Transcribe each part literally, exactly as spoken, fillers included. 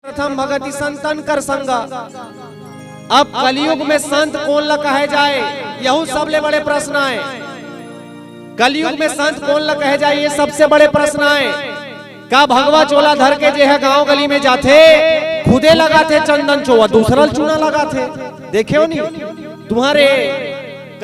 प्रथम भगति संतन कर संगा। अब कलयुग में संत कोन ला कहे जाए, यहू सबले बड़े प्रश्न आए। कलयुग में संत कोन ला कहे जाए, ये सबसे बड़े प्रश्न आए। का भगवा चोला धर के जे ह गांव गली में जाथे, खुदे लगाथे चंदन चोवा, दूसरा ल चूना लगाथे? देखे हो नी, तुम्हारे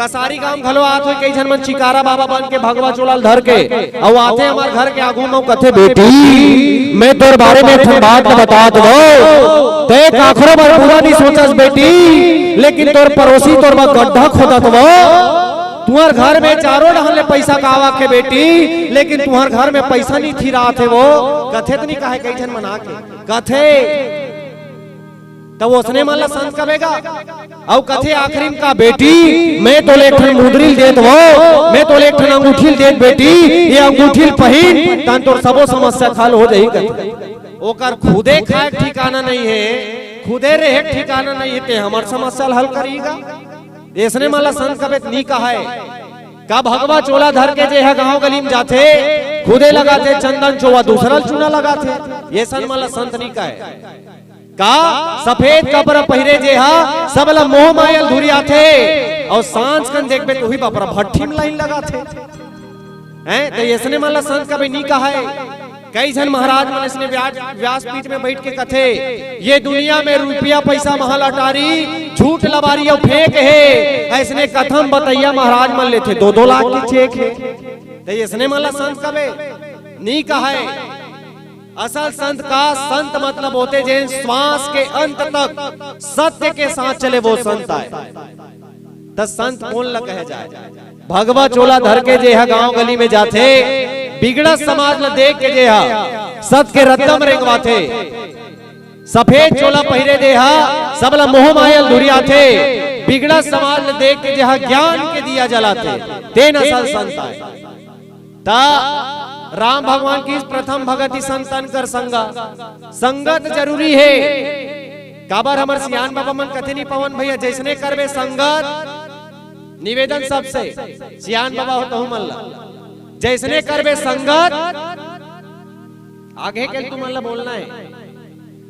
कसारी गांव घलो आत होय, कई झन मन चिकारा बाबा बन के भगवा चोला ल धर के, अउ आथे हमर घर के आगू म, कथे, "बेटी, मैं तोर बारे में एक ठन बात ल बतात दो, तै काखरो बर बुरा नहीं सोचस बेटी, लेकिन तोर पड़ोसी तोर बर गड्ढा खोदत वो, तुहर घर में चारों डहर ले पैसा का आवक हे बेटी, लेकिन तुहर घर में पैसा नहीं थिरात हे वो।" कथे त नहीं कहे, कई झन मन आके कथे। त ओसने मन ला संत कबे गा? अउ कथे आखिरी म का, "बेटी, मैं तोले एक ठन मुंदरी ल देत वो, मैं तोले एक ठन अंगूठी ल देत बेटी, ये अंगूठी ल पहिन, तहान तोर सबो समस्या के हल हो जाही," कथे। ओकर खुदे खाए के ठिकाना नहीं हे, खुदे रहे के ठिकाना नहीं हे, ते हमर समस्या ल हल करही गा? एसने मन ला संत कबे त नी कहाय। का भगवा चोला धर के जे ह गांव गली म जाथे, खुदे लगाथे चंदन चोवा, दूसरा ल चूना लगाथे, एसन मन ला संत नी कहाय। का सफेद कपड़ा पहिरे जे ह सब ला मोह माया ल धुरियाथे, अउ सांझ कन देखबे त उही बपरा भट्ठी म लाइन लगाथे। हैं, त एसने मन ला संत कबे नी कहाय। कई झन महाराज मन अइसने व्या-, व्यासपीठ में बैठ के कथे, "ये दुनिया में रुपया पैसा महल अटारी, झूठ लबारी अउ फेंक हे।" अइसने कथा म बतइया महाराज मन लेथे दो दो लाख के चेक हे। त अइसने मन ला संत कबे नी कहाय। असल संत का, संत मतलब होथे जेन श्वास के अंत तक सत्य के साथ चले, वो संत आय। त संत कोन ल कहे जाय? भगवा चोला धर के जे ह गांव गली में जाथे, बिगड़त समाज ल देख के जे ह सत के रद्दा म रेंगवाथे, सफेद चोला पहिरे जे ह सब ल मोह माया ल धुरियाथे, बिगड़त समाज ल देख के जे ह ज्ञान के दिया जलाथे, तेन असल संत आय। त राम भगवान कहिस, "प्रथम भगति संतन कर संगा।" संगत जरूरी हे। काबर हमर सियान बाबा मन कथे नहीं, पवन भैया, जइसने करबे संगत, निवेदन सबसे, सियान बाबा हो तहू मन ला, जइसने करबे संगत, आगे के तुमन ला बोलना हे,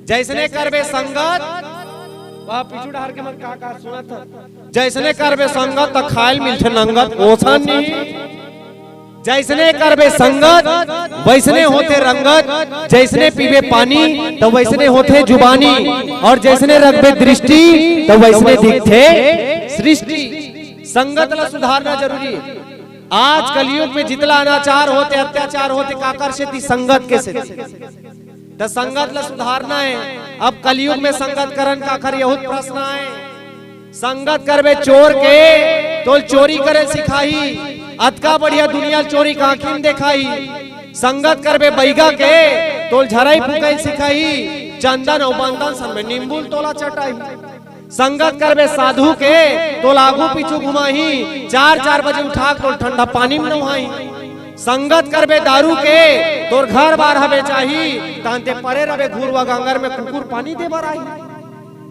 जइसने करबे संगत, वह पीछू डहर के मन का का सुनत हन, जइसने करबे संगत त खाए ल मिलथे नंगत, ओसन नहीं। जइसने करबे संगत, वइसने होथे रंगत, जइसने पीबे पानी, त वइसने होथे जुबानी, अउ जइसने रखबे दृष्टि, त वइसने दिखथे सृष्टि। संगत ला सुधारना जरूरी हे। आज कलयुग में जितला अनाचार होथे, अत्याचार होथे, काकर सेती? संगत के सेती। त संगत ला सुधारना हे। अब कलयुग में संगत करन काखर, यहू त प्रश्न आय। संगत करबे चोर के, तोल चोरी करे सिखाही। अतका बढ़िया दुनिया ल चोरी के आँखी म देखाही। संगत करबे बइगा के, तोल झरई फुकई सिखाही। चंदन अउ बंदन सन में नींबू ल तोला चटाही। संगत करबे साधु के, तोल आगू पीछू घुमाही। चार चार बजे उठा के तोल ठंडा पानी म नहाही। संगत करबे दारू के, तोर घर बार ह बेचाही। तहान ते परे रबे घुरवा गांगर में, कुकुर पानी दे बर आही।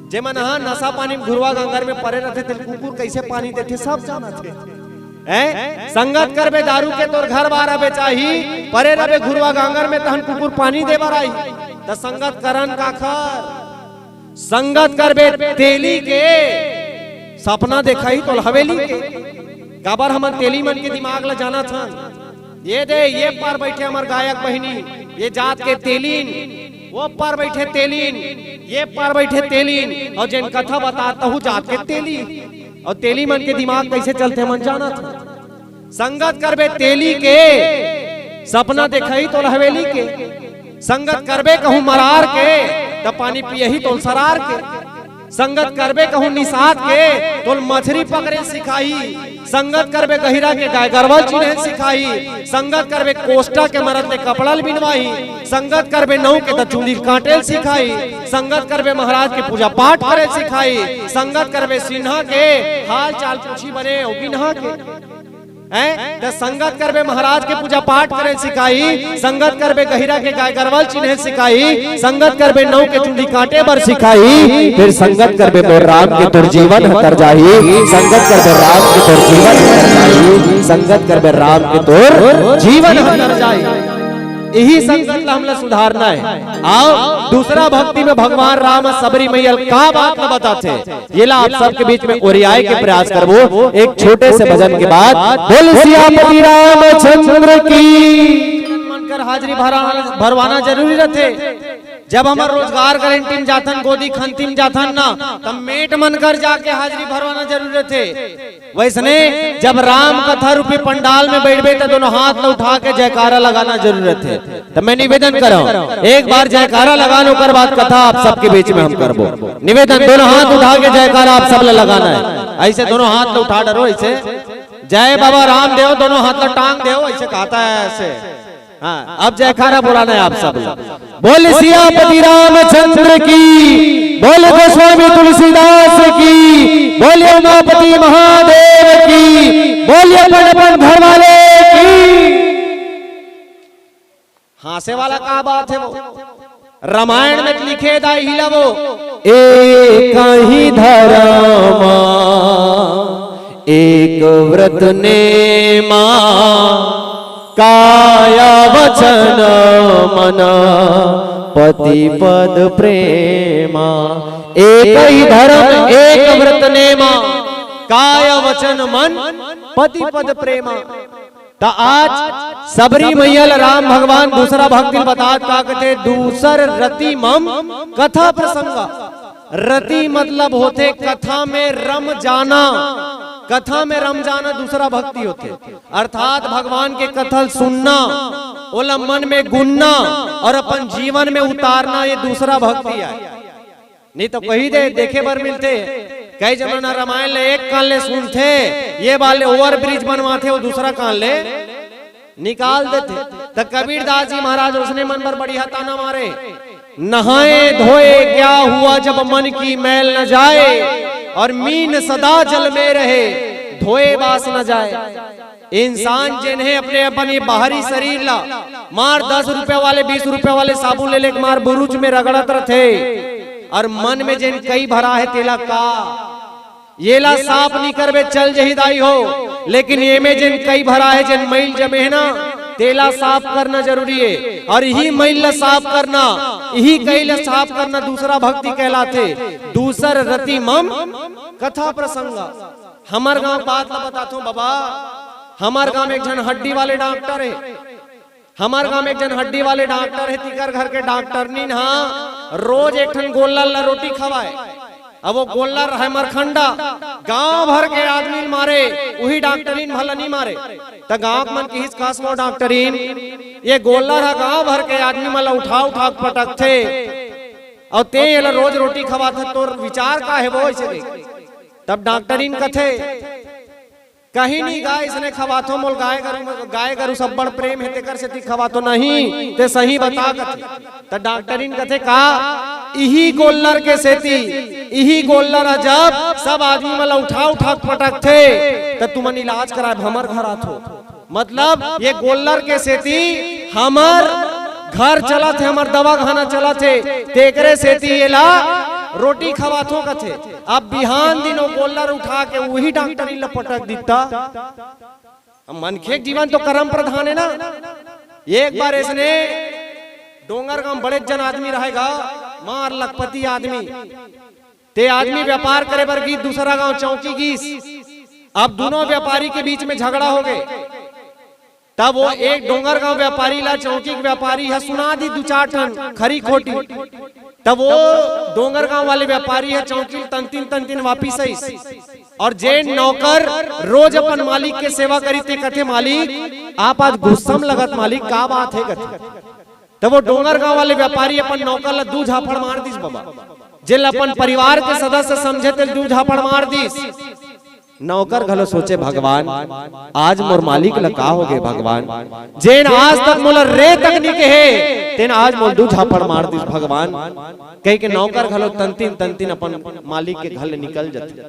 जेमन ह नशा पानी म घुरवा गांगर में परे रथे, तेल कुकुर कइसे पानी देथे, सब जानत हे। हैं? संगत करबे दारू के, तोर घर बार ह बेचाही, परे रबे घुरवा गांगर में, तहन कुकुर पानी दे बर आही। त संगत करन काखर? संगत करबे तेली के, सपना देखाही तोल हवेली के। काबर हमन तेली मन के दिमाग ल जानत हन। ये दे, ये पार बइठे हमर गायक बहिनी, ये जात के तेलीन, वो पार बइठे तेलीन, ये पार बइठे तेलीन, अउ जेन कथा बतात तहू जात के तेली। अउ तेली मन के दिमाग कइसे चलथे, हमन जानत हन। संगत करबे तेली के, सपना देखाही तोल हवेली के। संगत करबे कहूँ मरार के, त पानी पियही तोल सरार के। संगत करबे कहूँ निषाद के, तोल मछरी पकड़े ल सिखाही। संगत करबे गहिरा के, गाय गरवा ल चिन्हे ल सिखाही। संगत करबे कोस्टा के, मरद ले कपड़ा ल बिनवाही। संगत करबे नऊ के, त चुंदी ल काटे ल सिखाही। संगत करबे महाराज के, पूजा पाठ करे ल सिखाही। संगत करबे सिन्हा के, हाल चाल पूछही बने अउ बिनहा के। हैं? त संगत करबे महाराज के, पूजा पाठ करे ल सिखाही। संगत करबे गहिरा के, गाय गरवा ल चिन्हे ल सिखाही। संगत करबे नऊ के, चुंदी काटे बर सिखाही। फिर संगत करबे मोर राम के, तोर जीवन ह तर जाही। संगत करबे राम के, तोर जीवन ह तर जाही। संगत करबे राम के, तोर जीवन ह तर जाही। यही संगत ला हमला सुधारना है। आओ, दूसरा भक्ति में भगवान राम सबरी मैया ल का बात ला बताथे, ये ला आप सबके बीच में ओरियाए के प्रयास करबो एक छोटे से भजन के बाद। बोल सियापति रामचंद्र की। मनकर हाजिरी भरा-, भरवाना जरूरी रहथे। जब हमर रोजगार गारंटी में जाथन, गोदी खंती में जाथन ना, तब मेट मनकर जाके हाजिरी भरवाना जरूरी रहथे। वैसने जब राम कथा रूपी पंडाल में बैठबे, त दोनों हाथ ल उठा के जयकारा लगाना जरूरत है। त मैं निवेदन करहूं, एक बार जयकारा लगान, ओकर बाद कथा आप सबके बीच में हम करबो। निवेदन, दोनों हाथ उठा के जयकारा आप सब ल लगाना है। ऐसे दोनों हाथ ल उठा डरो, ऐसे, "जय बाबा रामदेव", दोनों हाथ ल टांग देव, ऐसे कहता है, ऐसे। हाँ, अब जयकारा बोलाना है आप सब। बोल सियापति रामचंद्र की, बोल गोस्वामी तुलसीदास की, बोलिए उमापति महादेव की, बोलिए अपन अपन घर वाले की। हाँसे वाला का बात है वो? रामायण में लिखे दाई हिला वो, एक ही धर्म एक व्रत नेमा, काया वचन मन पति पद प्रेमा। एक ही धर्म एक व्रत नेमा, काय वचन मन पति पद प्रेमा। त आज सबरी मैया ल राम भगवान दूसरा भक्ति ल बतात का कथे, दूसर रति मम कथा प्रसंग। रति मतलब होथे कथा में रम जाना, कथा में रम जाना दूसरा भक्ति होथे। अर्थात भगवान के कथा ल सुनना, ओला मन में गुनना और अपन जीवन में उतारना, ये दूसरा भक्ति आय। नहीं तो कही दे, देखे बर मिलथे, कई जमाना रामायण ले एक कान ले सुनथे, ये वाले ओवर ब्रिज बनवाथे, वो दूसरा कान ले निकाल देथे। त कबीरदास जी महाराज उसने मन बर बढ़िया ताना मारे, "नहाए धोए क्या हुआ जब मन की मैल न जाए, और मीन सदा जल में रहे, धोए बास न जाए।" इंसान जेन हे अपने अपन ये बाहरी शरीर ला मार दस रुपया वाले, बीस रुपया वाले साबुन ले लेके मार बुरुच में रगड़त रथे, और मन में जेन कई भरा हे तेला का, येला साफ नहीं करबे चल जही दाई हो, लेकिन ये में जेन कई भरा हे, जेन मैल जमे हे ना, तेला साफ करना जरूरी हे। और यही मैल ला साफ करना, यही कई ला साफ करना दूसरा भक्ति कहलाथे। दूसर रति मम कथा प्रसंग। हमर गांव बात ला बताथों बाबा, हमर गांव में एक झन हड्डी वाले डॉक्टर हे, हमर गांव में एक झन हड्डी वाले डॉक्टर हे, तिकर घर के डॉक्टरनीन हा रोज एक ठन गोल्लर ला रोटी खवाए। अब वो गोल्लर हे मरखंडा, गांव भर के आदमी ल मारे, उही डॉक्टरीन भला नहीं मारे। त गांव के मन किहिस, "कस वो डॉक्टरीन, ये गोल्लर हा गांव भर के आदमी मन ला उठा उठा के पटकथे, और ते एला रोज रोटी खवाथे, तोर विचार का हे वो?" ऐसे देख। तब डॉक्टरीन कथे, "कहीं नहीं गाय इसने खवाथो, मोल गाय गरु, गाय गरु सब बड़ प्रेम हे, तेकर सेती खवाथो।" "नहीं, ते सही बता," कथे। त डॉक्टरीन कथे, "का इही गोल्लर के सेती, इही गोल्लर ह जब सब आदमी मन ला उठा उठा के पटकथे, त तुमन इलाज कराए हमर घर आथो?" मतलब ये गोल्लर के सेती हमर घर चलत हे, हमर दवा खाना चलत हे, तेकरे सेती एला रोटी खवाथो कथे। अब बिहान दिन वो गोल्लर उठा के उही डॉक्टरीन ला पटक दिता। अब मनखे के जीवन तो कर्म प्रधान हे ना। एक बार इसने डोंगरगांव बड़े जन आदमी रहेगा, मार लखपति आदमी, ते आदमी व्यापार करे बर गीस, दूसरा गांव चौकी गीस। अब दोनों व्यापारी के बीच में झगड़ा हो गए। तब वो एक डोंगरगांव व्यापारी ला चौकी के व्यापारी ह सुना दी दू चार ठन खरी खोटी। तब वो डोंगरगांव वाले व्यापारी ह चौकी ल तंतिन तंतिन वापिस आइस। और जेन नौकर रोज अपन मालिक के सेवा करी, ते कथे, "मालिक, आप आज गुस्सा म लगत मालिक, का बात हे?" कथे। तब वो डोंगरगांव वाले व्यापारी अपन नौकर ला दू झापड़ मार दिस बाबा, जेला अपन परिवार के सदस्य समझे, तेला दू झापड़ मार दिस। नौकर घलो सोचे, "भगवान, आज मोर मालिक ला का हो गए भगवान, जेन आज तक मोला रे तक नहीं कहे, तेन आज मोला दू झापड़ मार दिस भगवान।" कह के नौकर घलो तंतिन तंतिन अपन मालिक के घर ले निकल जाथे।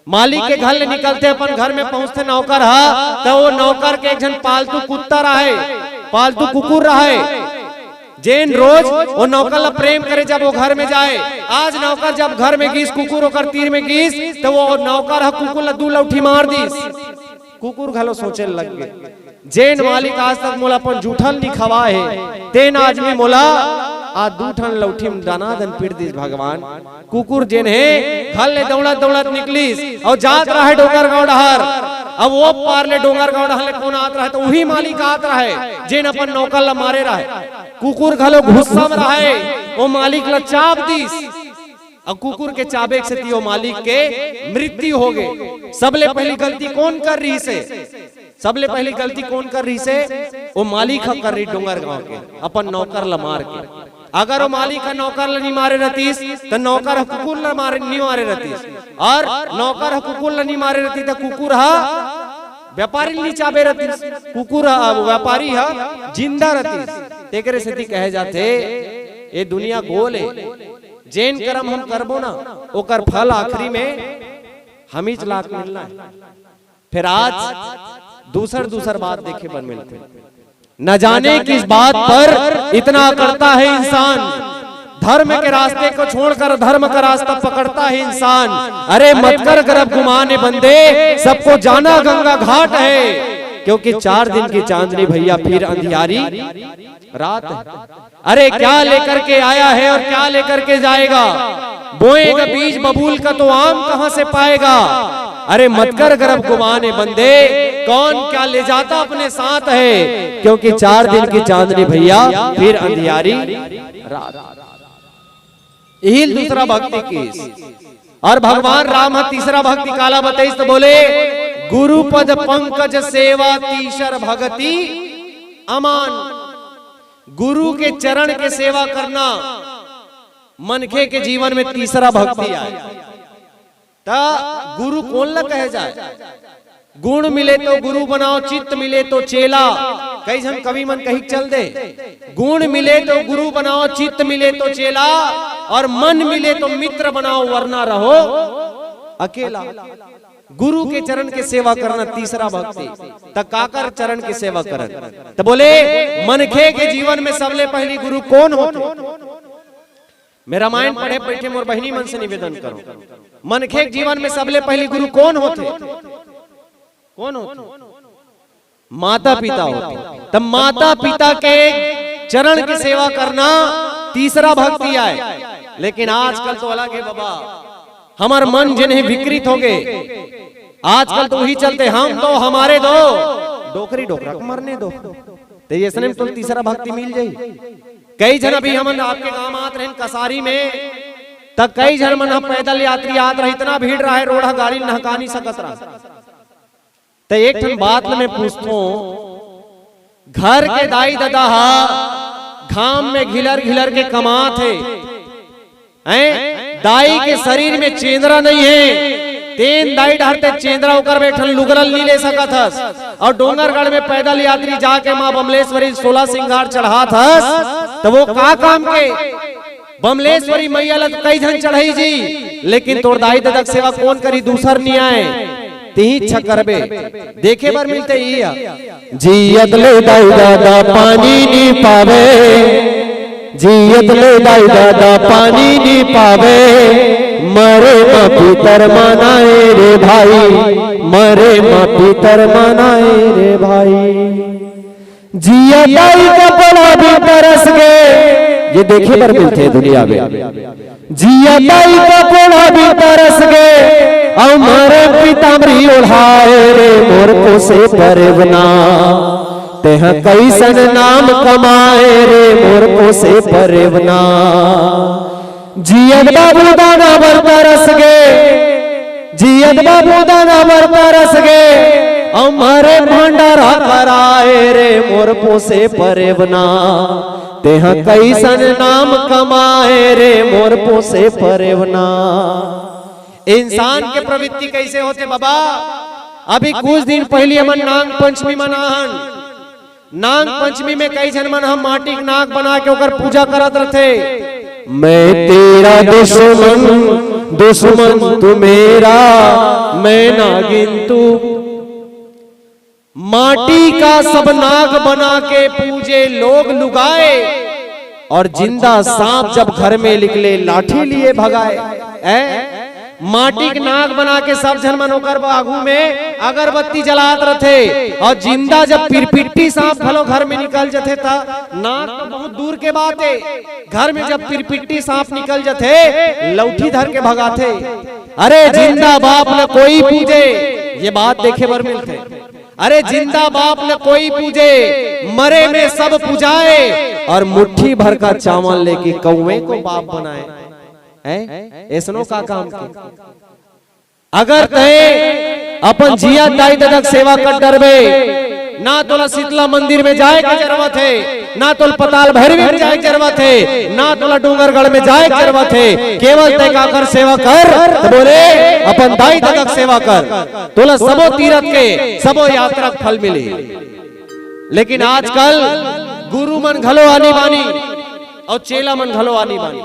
मालिक के घर ले निकलथे, अपन घर में पहुंचथे नौकर ह, त वो नौकर के एक झन पालतू कुत्ता रहे, पालतू कुकुर रहे, जेन रोज वो नौकर ला प्रेम करे, जब वो घर में जाए। आज नौकर जब घर में गीस, कुकुर ओकर तीर में गीस, त वो नौकर ह कुकुर ला दू लौठी मार दिस। कुकुर घलो सोचे लग गे, जेन मालिक आज तक मोला अपन जूठन नी खवाए हे, तेन आज भी मोला आज दू ठन लौठी म दनादन पीट दिस भगवान। कुकुर जेन हे, घर ले दौड़त दौड़त निकलिस अउ जात रहे डोंगरगांव डहर। अब ओ पार ले डोंगरगांव डहर ले कोन आत रहे, त उही मालिक आत रहे, जेन अपन नौकर ल मारे रहे। कुकुर घलो गुस्सा म रहे, ओ मालिक ल चाब दिस। अब कुकुर के चाबे के सेती ओ मालिक के मृत्यु हो गे। सबले पहली गलती कोन कर रहिस हे? सबले पहली गलती कोन कर रहिस हे? ओ मालिक ह कर रहिस डोंगरगांव के, अपन नौकर ल मार के। अगर ओ मालिक ह नौकर ल नी मारे रहतिस, त नौकर ह कुकुर ल मारे, नी मारे रहतिस, और नौकर ह कुकुर ल नी मारे रहतिस, त कुकुर ह व्यापारी ल नी चाबे रहतिस, कुकुर ह, व्यापारी ह जिंदा रहतिस। तेकरे सेती कहे जाथे, ए दुनिया गोल हे, जेन करम हम करबो ना, ओकर फल आखिरी में हमीच लाख मिलना हे। फिर आज दूसर दूसर बात देखे बर मिलथे। न जाने किस बात पर इतना अकड़ता है इंसान, धर्म के रास्ते को छोड़कर धर्म का रास्ता पकड़ता है इंसान। अरे मत कर गर्व गुमान ए बंदे, सबको जाना गंगा घाट है, क्योंकि चार दिन की चांदनी भैया फिर अंधियारी रात है। अरे क्या लेकर के आया है और क्या लेकर के जाएगा? बोएगा बीज बबूल का तो आम कहां से पाएगा? अरे मत कर गर्व गुमान ए बंदे, कौन क्या ले जाता अपने साथ है, क्योंकि चार दिन की चांदनी भैया फिर अंधियारी रात। यही दूसरा भक्ति की। और भगवान राम ह तीसरा भक्ति काला बताइस त बोले, गुरु पद पंकज सेवा तीसर भगति अमान। गुरु के चरण के सेवा करना मनखे के जीवन में तीसरा भक्ति आय। त गुरु कोन ला कहे जाय? गुण मिले तो गुरु बनाओ, चित्त मिले तो चेला। कई झन कवि मन कहिक चल दे, गुण मिले तो गुरु बनाओ, चित्त मिले तो चेला, और मन मिले तो मित्र बनाओ, वरना रहो अकेला। गुरु के चरण के सेवा करना तीसरा भक्ति। त काकर चरण के सेवा करन? त बोले, मनखे के जीवन में सबले पहली गुरु कोन होथे? मैं रामायण पढ़े बैठे मोर बहिनी मन से निवेदन करूं, मनखे के जीवन में सबले पहली गुरु कोन होथे? कोन होथे? माता पिता होथे। त माता पिता के चरण के सेवा करना तीसरा भक्ति आय। लेकिन आजकल तो अलग हे बाबा, हमर मन जेन हे विकृत हो गे। आजकल तो उही चलथे, हम दो हमारे दो, डोकरी डोकरा के मरने दो। त अइसने में तो तीसरा भक्ति मिल जाही। कई झन अभी हमन आपके गांव आत रहेन कसारी में, त कई झन मन ह पैदल यात्री आत रहे, इतना भीड़ रहे, रोड ह गाड़ी नहका नी सकत रहे। त एक ठन बात ल मैं पूछथों, घर के दाई ददा ह घाम में घिलर घिलर के कमात हे, हैं? दाई के शरीर में चेंदरा नहीं हे, तेन दाई डहर ते चेंदरा ओकर बर एक ठन लुगरा ल नी ले सकत हस, और डोंगरगढ़ में पैदल यात्री जाके माँ बमलेश्वरी सोलह सिंगार चढ़ात हस, त वो का काम के? बमलेश्वरी मैया ल त कई झन चढ़ई जी, लेकिन तोर दाई ददा के सेवा कोन करही? दूसर नी आय, तिही इच्छा करबे, देखे बर मिलथे इही ह। जियत ले दाई ददा पानी नी पावे, जियत ले दाई ददा पानी नी पावे, मरे म पितर मनाए रे भाई, मरे म पितर मनाए रे भाई। जिया दाई कपड़ा भी तरस गे, ये देखे बर मिलथे दुनिया में। जिया दाई कपड़ा भी तरस गे, अउ मरे पीतांबरी ओढ़ाए रे मोर पोसे परेवना। तेह कइसन नाम कमाए रे मोर पोसे परेवना। जियत बाबू दाना बर तरस गे, जियत बाबू दाना बर तरस गे, अउ मरे भंडारा कराए रे मोर पोसे परेवना। तेह कइसन नाम कमाए रे मोर पोसे परेवना। इंसान के प्रवृत्ति कइसे होथे बाबा? अभी कुछ दिन पहिली हमन नाग पंचमी मनाहन। नाग पंचमी में कई झन मन ह माटी के नाग बना के ओकर पूजा करत रथे। मैं तेरा दुश्मन, दुश्मन तू मेरा, मैं नागिन तू। माटी का सब नाग बना के पूजे लोग लुगाए, और जिंदा सांप जब घर में निकले लाठी लिए भगाए। ऐ माटी के नाग बना के सब झन मन ओकर आगू में अगरबत्ती जलात रथे, अउ जिंदा जब पिरपिट्टी सांप घलो घर में निकल जथे, त नाक तो बहुत दूर के बात हे, घर में जब पिरपिट्टी सांप निकल जथे, लौठी धर के भगाथे। अरे जिंदा बाप न कोई पूजे, ये बात देखे बर मिलथे। अरे जिंदा बाप न कोई पूजे, मरे में सब पुजाए, और मुट्ठी भर का चावल लेके कौवे को बाप बनाए। हैं? ऐसनो का काम के? अगर तय अपन जिया दाई ददा के सेवा कर डरबे, ना तोला शीतला मंदिर में जाए के जरूरत हे, ना तोला पताल भैरवी में जाए के जरूरत हे, ना तोला डोंगरगढ़ में जाए के जरूरत हे। केवल तय काकर सेवा कर, त बोले, अपन दाई ददा के सेवा कर, तोला सबो तीरथ के, सबो यात्रा के फल मिली। लेकिन आजकल गुरु मन घलो आनी बानी अउ चेला मन घलो आनी बानी।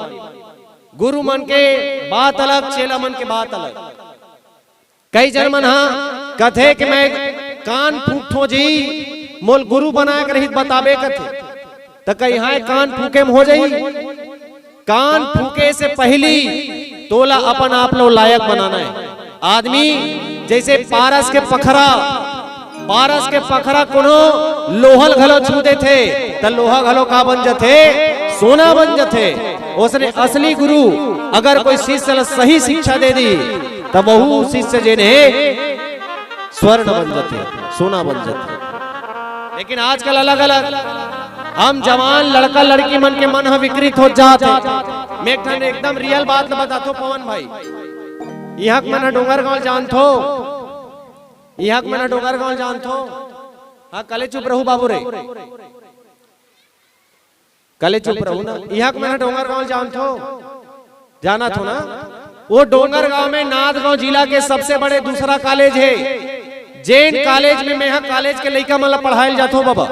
गुरु मन के बात अलग, चेला मन के बात अलग। कई जन मन हा कथे कि मैं कान फूकथों जी, मोल गुरु बनाए के रहित बताबे कथे। त कई हाय कान फूके में हो जाई? कान फूके से पहली तोला अपन आप लो लायक बनाना हे। आदमी जैसे पारस के पखरा, पारस के पखरा कोनो लोहल घलो छू देथे, त लोहा घलो का बन जथे? सोना बन जथे। ओसने असली गुरु अगर कोई शिष्य ला सही शिक्षा दे दी, त वहू शिष्य जेन हे, स्वर्ण बन जथे, सोना बन जथे। लेकिन आजकल अलग-अलग हम जवान लड़का लड़की मन के मन ह विकृत होत जात हे। मैं एक ठन एकदम रियल बात ल बताथो पवन भाई, इहाँ के मन ह डोंगरगांव जानथो, इहाँ के मन ह डोंगरगांव जानथो। हाँ, कले चुप रहू बाबू रे, कले चुप रहू ना। इहाँ के मन ह डोंगरगांव जानथो, जानत हो ना? वो डोंगरगांव में नांदगांव जिला के सबसे बड़े दूसरा कॉलेज हे। जेन कॉलेज में मैं ह कॉलेज के लइका मन ला पढ़ाए ल जाथों बाबा।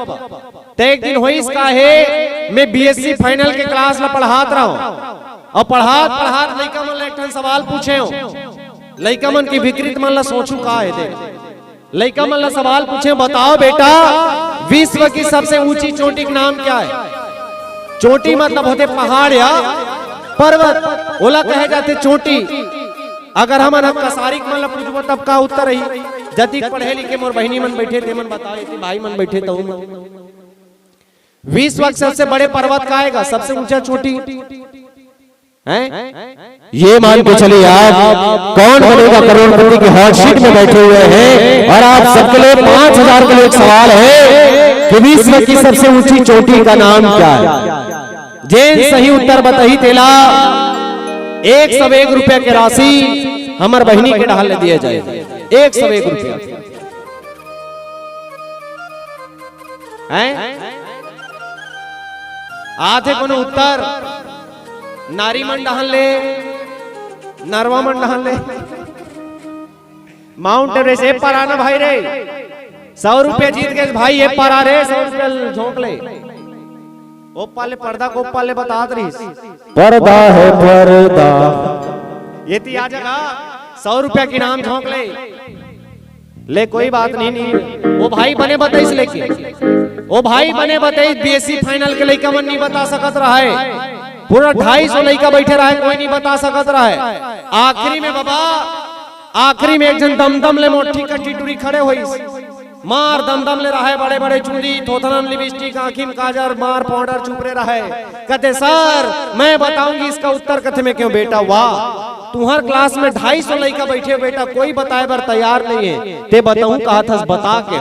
त एक दिन होइस का हे, मैं बीएससी फाइनल के क्लास ला पढ़ात रहूं, अउ पढ़ात पढ़ात लइका मन ला एक ठन सवाल पूछेंव। लइका मन के विकृत मन ला सोचू का हे दे। लइका मन ला सवाल पूछेंव, बताओ बेटा, विश्व की सबसे ऊंची चोटी के नाम क्या है? चोटी मतलब होथे पहाड़ या पर्वत, ओला कहे जाथे चोटी। अगर हमन ह कसारी के मन ला पूछबो तब का उत्तर रही? जतिक पढ़े लिखे मोर बहिनी मन बइठे, ते मन बताओ, एती भाई मन बइठे, तहू मन। विश्व के सबसे बड़े पर्वत का आएगा, सबसे ऊंचा चोटी? हैं? ये मान के चलिए आप, कौन बनेगा करोड़पति की हॉट सीट में बैठे हुए हैं। और आप सबके लिए पांच हजार के लिए एक सवाल है कि विश्व की सबसे ऊंची चोटी का नाम क्या है? जेन सही उत्तर बताही तेला एक सौ एक रुपया के राशि हमर बहिनी के डहार ले दिया जाए। एक सौ एक रुपया। हैं? आथे कोनो उत्तर? नारी मन डहन ले, नरवा मन डहन ले। माउंट एवरेस्ट ए पार आना भाई रे, सौ रुपया जीत गए भाई, ए पार आ रे, सौ रुपया झोंक ले। ओ पाले पर्दा को पाले बतात रहीस। पर्दा है पर्दा। ये ती आ जगह सौ रुपया के इनाम झोंक ले। ले कोई बात नहीं, नहीं। वो भाई बने बताइस लेके। वो भाई बने बताइस, बीएससी फाइनल के लइका मन नहीं बता सकत रहे। पूरा ढाई सौ लइका बैठे रहे, कोई नहीं बता सकत रहे। आखिरी में बाबा, आखिरी में एक झन दमदम ले मोठी कट्टी टुरी खड़े होइस। मार दमदम ले रहे, बड़े-बड़े चूंदी, थोथनन लिपस्टिक, आँखी में काजर, मार पाउडर चुपरे रहे। कथे, "सर, मैं बताऊंगी इसका उत्तर।" कथे, "मैं क्यों बेटा, वाह, तुम्हार क्लास में ढाई सौ लइका बैठे बेटा, कोई बताए बर तैयार नहीं है, ते बताऊं कहा थस, बता के।"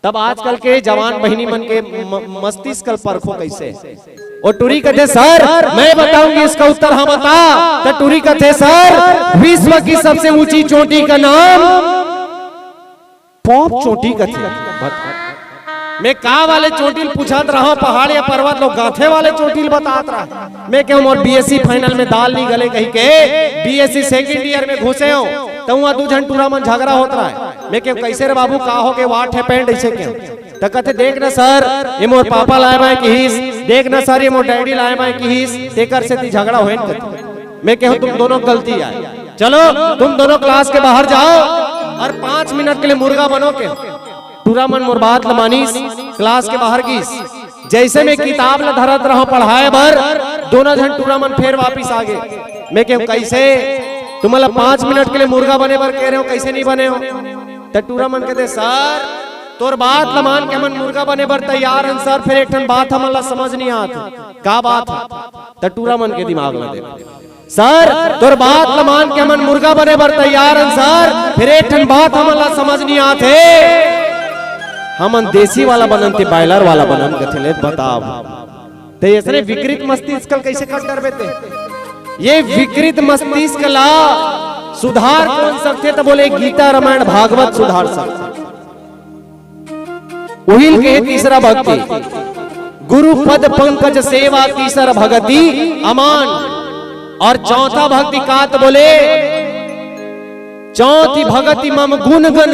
तब आजकल के जवान बहिनी मन के म-, मस्तिष्क ल परखो कैसे। ओ टुरी कथे, "सर, मैं बताऊंगी इसका उत्तर।" "हाँ, बता।" त टुरी कथे, "सर, विश्व की सबसे ऊंची चोटी का नाम पॉप चोटी कथे।" बत-, मैं का वाले चोटी ल पूछत रहा, पहाड़ या पर्वत, लोग गांथे वाले चोटी ल बतात रहा। मैं कहूं, मोर बीएससी फाइनल में दाल नहीं गले कही के बीएससी सेकंड ईयर में घुसे हो, त उहाँ दू झन टूरा मन झगड़ा होत रहा। मैं कहूं, "कैसे रे बाबू, का हो के, what happened?" ऐसे कहूं। त कथे, "देख ना सर, ये मोर पापा लाए बाय किहिस, देख ना सर, ये मोर डैडी लाए बाय किहिस, तेकर सेती झगड़ा होए न," कथे। मैं कहूं, "तुम दोनों की गलती आय, चलो तुम दोनों क्लास के बाहर जाओ और पांच मिनट के लिए मुर्गा बनो," के। टूरा मन मोर बात ल मानिस, क्लास के बाहर गिस। जैसे मैं किताब ल धरत रहा पढ़ाए बर, दोनों झन टूरा मन फेर वापिस आ गे। मैं कहूं, "कैसे? तुमन ला पांच मिनट के लिए मुर्गा बने बर कहे रहेंव, कैसे नहीं बने हो?" त टूरा मन कथे, "सर, तोर बात ल मान के हमन मुर्गा बने बर तैयार हन सर, फेर एक ठन बात हमन ला समझ नहीं आत।" "का बात हे?" त टूरा मन के दिमाग में दे, "सर, तोर बात ल मान के हमन मुर्गा बने बर तैयार हन सर, फेर एक ठन बात हमन ला समझ नहीं आत हे। हमन देसी वाला बनन ते बॉयलर वाला बनन?" कथे, "ले बताव।" ते अइसने विकृत मस्तिष्क ल कइसे काट डरबे ते? ये विकृत मस्तिष्क ला सुधार कोन सकथे? त बोले, गीता, रामायण, भागवत सुधार सकथे। उहिल के तीसरा भक्ति, गुरु पद पंकज सेवा, तीसर भगति अमान। और चौथा भक्ति का त बोले, चौथी भगति मम गुण गन,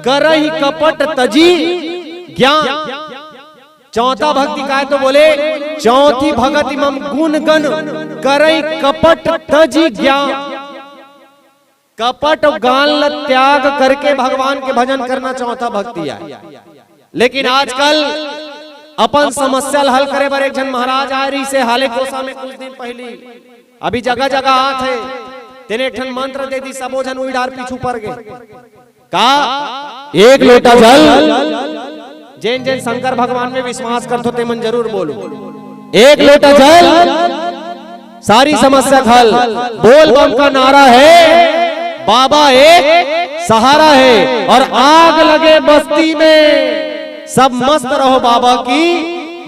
करहि कपट तजी ज्ञान। चौथा भक्ति काय तो बोले, चौथी भगति मम गुण गन, करई कपट तजी ज्ञान। कपट अउ गान ल त्याग करके भगवान के भजन करना चौथा भक्ति आय। लेकिन आजकल अपन समस्या ल हल करे बर एक झन महाराज आय रहिसे हाले कोसा में कुछ दिन पहिली, अभी जगह जगह आत हे, तेने एक ठन मंत्र दे दी, सबो झन उही डार पीछू पर गे। का एक लोटा जल, जेन जेन शंकर भगवान में विश्वास करथो ते मन जरूर बोलो, एक लोटा जल, सारी समस्या खल। बोल बम का नारा है, बाबा एक सहारा है, और आग लगे बस्ती में, सब मस्त रहो बाबा की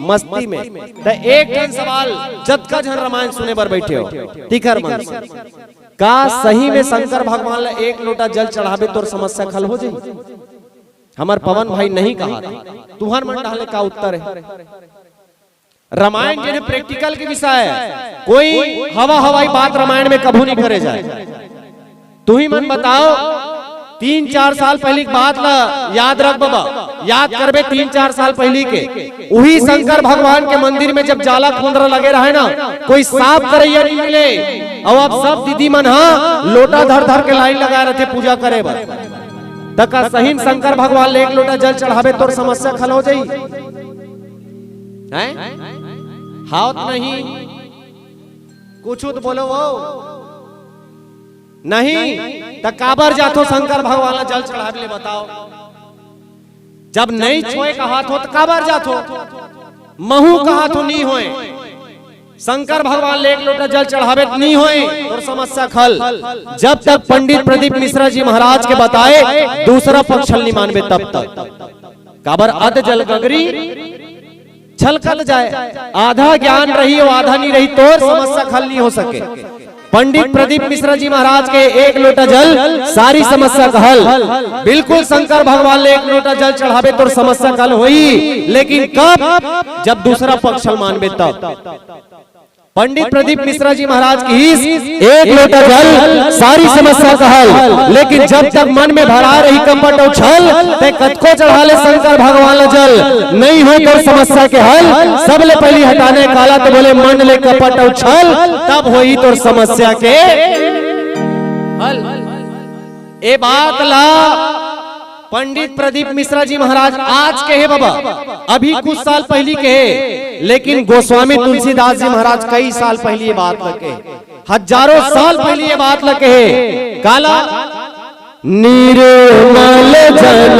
मस्ती में। त एक ठन सवाल, जतका झन रामायण सुने बर बैठे हो, तिखर मन से, का सही में शंकर भगवान ला एक लोटा जल चढ़ाबे तोर समस्या खल हो जाही? हमर पवन भाई नहीं कहा था। तुहर मन डाले का उत्तर है? रामायण जेने प्रैक्टिकल के विषय है, कोई हवा हवाई बात रामायण में कभू नहीं करे जाए। तुही मन बताओ, तीन चार साल पहिली के बात ला याद रख बाबा, याद करबे तीन चार साल पहिली के, उही शंकर भगवान के मंदिर में जब जाला खोंदरा लगे रहे ना, कोई साफ करैया नहीं मिले, अउ अब सब दीदी मन हा लोटा धर धर के लाइन लगा रथे पूजा करे बर। त का सही में शंकर भगवान ले एक लोटा जल चढ़ाबे तोर समस्या खल हो जाई? हैं? हावत नहीं, कुछ तो बोलो वो। नहीं, त काबर जाथो शंकर भगवान ला जल चढ़ाबे ले बताओ? जब नहीं छोए कहाथो त काबर जाथो? महू कहाथो नहीं होए। शंकर भगवान ले एक लोटा जल चढ़ाबे त नहीं होए, तोर समस्या खल। जब तक पंडित प्रदीप मिश्रा जी महाराज के बताए दूसरा पक्ष ल नहीं मानबे तब तक। काबर अध जल गगरी छलकत जाए, आधा ज्ञान रही अउ आधा नहीं रही, तोर समस्या खल नहीं हो सके। पंडित प्रदीप मिश्रा जी महाराज के एक लोटा जल सारी समस्या का हल। बिल्कुल शंकर भगवान ले एक लोटा जल चढ़ाबे तोर समस्या का हल होई, लेकिन कब? जब दूसरा पक्ष ल मानबे तब। पंडित प्रदीप मिश्रा जी महाराज कहिस, एक लोटा जल सारी समस्या का हल, लेकिन जब तक मन में भरा रही कपट अउ छल, ते कतको चढ़ा ले शंकर भगवान ला जल, नहीं होय तोर समस्या के हल। सबले पहिली हटाना हे काला, त बोले मन ले कपट अउ छल, तब होही तोर समस्या के हल। ए बात ला पंडित प्रदीप मिश्रा जी महाराज आज कहे बाबा, अभी कुछ साल पहिली कहे, लेकिन गोस्वामी तुलसीदास जी महाराज कई साल पहिली ये बात ला कहे, हजारों साल पहिली ये बात ला कहे। काला? निर्मल जन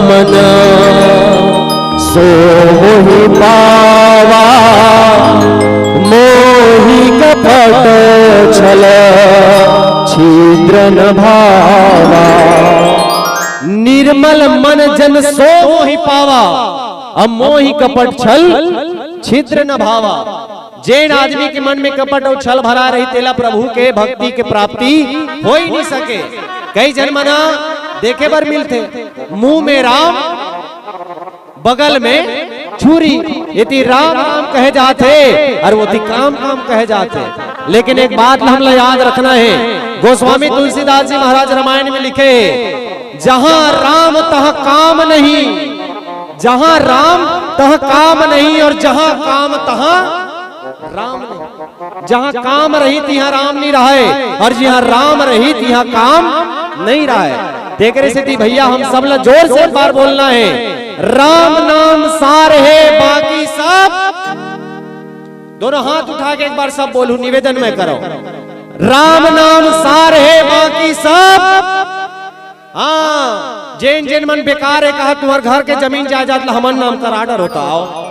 मन सो मोहि पावा, मोहि कपट छल छिद्र न भावा। निर्मल मन जन सो मोहि पावा, अउ मोहि कपट छल छिद्र न भावा। जेन आदमी के मन में कपट अउ छल भरा रही, तेला प्रभु के भक्ति के प्राप्ति हो ही नहीं सके। कई झन मन देखे बर मिलथे, मुंह में राम, बगल में छुरी, एती राम राम कहे जाथे अउ ओती काम काम कहे जाथे। लेकिन एक बात ला हमला याद रखना हे, गोस्वामी तुलसीदास जी महाराज रामायण में लिखे हे, "जहां राम तहां काम नहीं, जहां राम तहां काम नहीं, अउ जहां काम तहां राम नहीं।" जहां काम रही तिहां राम नहीं रहे, अउ जिहां राम रही तिहां काम नहीं रहे। तेकरे सेती भैया हम सब ला जोर से एक बार बोलना हे, राम नाम सार हे, बाकी सब, दोनों हाथ उठा के एक बार सब बोलू, निवेदन मैं करो, राम नाम सार हे, बाकी सब हाँ, जेन जेन मन बेकार हे कहा, तुम्हर घर के जमीन जायदाद ला हमन नाम कर order होता हो।